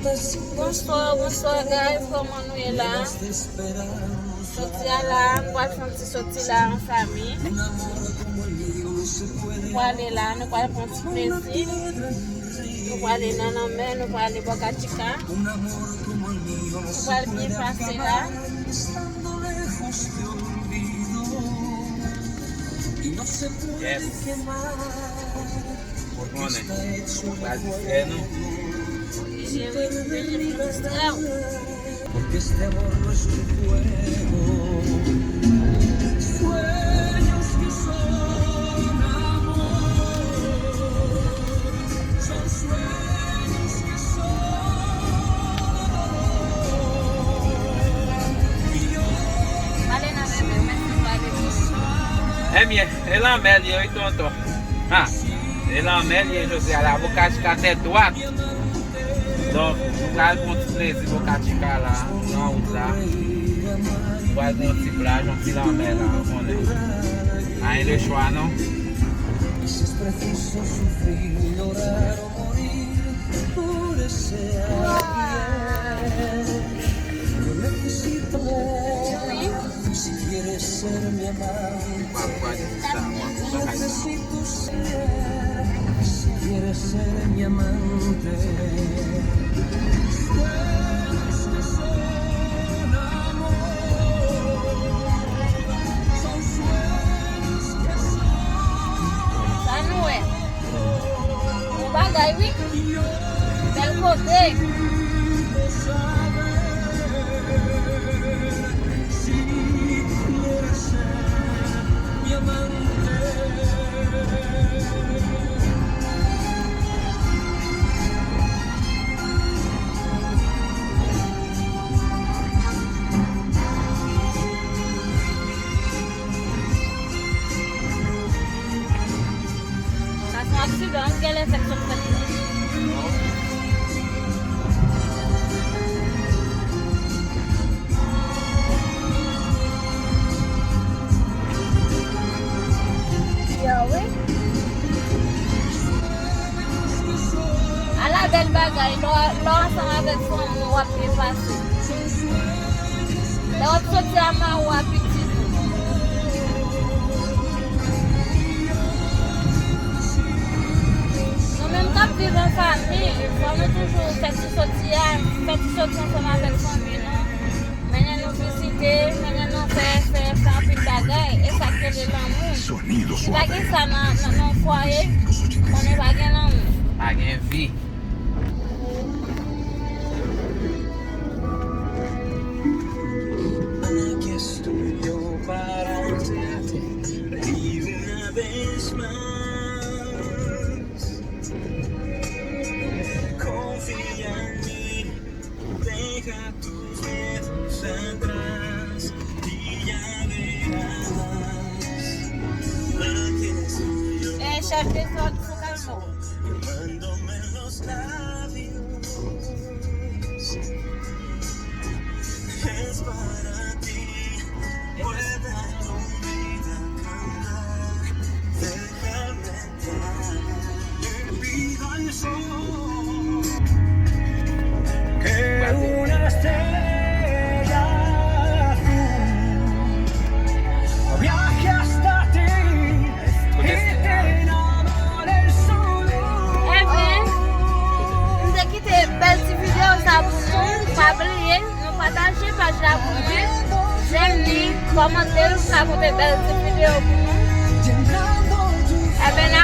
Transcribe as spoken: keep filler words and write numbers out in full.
Bonswa, bonswa, guys, kòman nou ye la? Jodi a la, nou pral fè yon ti soti la an fanmi. Nou prale la, nou pral pran ti plezi. Nou prale nan lanmè, nou prale Boca Chica. Nou pral byen pase la. Yes. Ou konnen, nou pral distrè nou. Jere, jere, distrè w. Porque este amor no es un juego. Sueños que son amor, son sueños que son amor. Pale nan bebe, mèsi, pale. Ebyen, e lanmè l ye, wi, tonton. Ha! E lanmè l ye jodi a la, Boca Chica tèt dwat. Donk, nou pral pran ti plezi Boca Chica la, nan wout la. Nou pral pran ti plaj, yon ti lanmè la, ou konnen. Anyen de chwa, non? Si es preciso sufrir, llorar o morir por ese alguien, yo necesito. Si quieres ser mi amante, necesito ser. Si quieres ser mi amante, sueños que son amor, son sueños que son. Sa nou wè? Bon bagay, wi. Bèl kote. Sa se yon aksidan, wi, genlè fèk sot fèt la. Yo, wi. Ala bèl bagay, lè w, lè w ansanm avèk fanmi w, w ap byen pase. Lè w ap soti a mari w a pitit ou. Nou menm k ap viv an fanmi, fò nou toujou fè ti soti a, fè ti soti ansanm avèk fanmi nou. Mennen nou vizite, mennen nou fè, fè, fè anpil bagay. E sa k rele lanmou. Si pa gen sa nan, nan, nan yon fwaye, konnen pa gen lanmou. Pa gen vi. Aquí estoy yo para amarte y una vez más. Confía en mí, deja tus miedos atrás y ya verás. Aquí estoy yo. Eh, chèf dezòd, fou kalmo. Quemándome los labios. Es para ti. Puede tu vida cambiar. Déjame entrar. Te pido al sol que una estrella azul viaje hasta ti. Ebyen, m te kite bèl ti videyo sa pou nou. Pa bliye, nou pataje paj la pou mwen. Jèm li, kòmante l, sa konte bèl ti videyo pou nou. Ebyen, n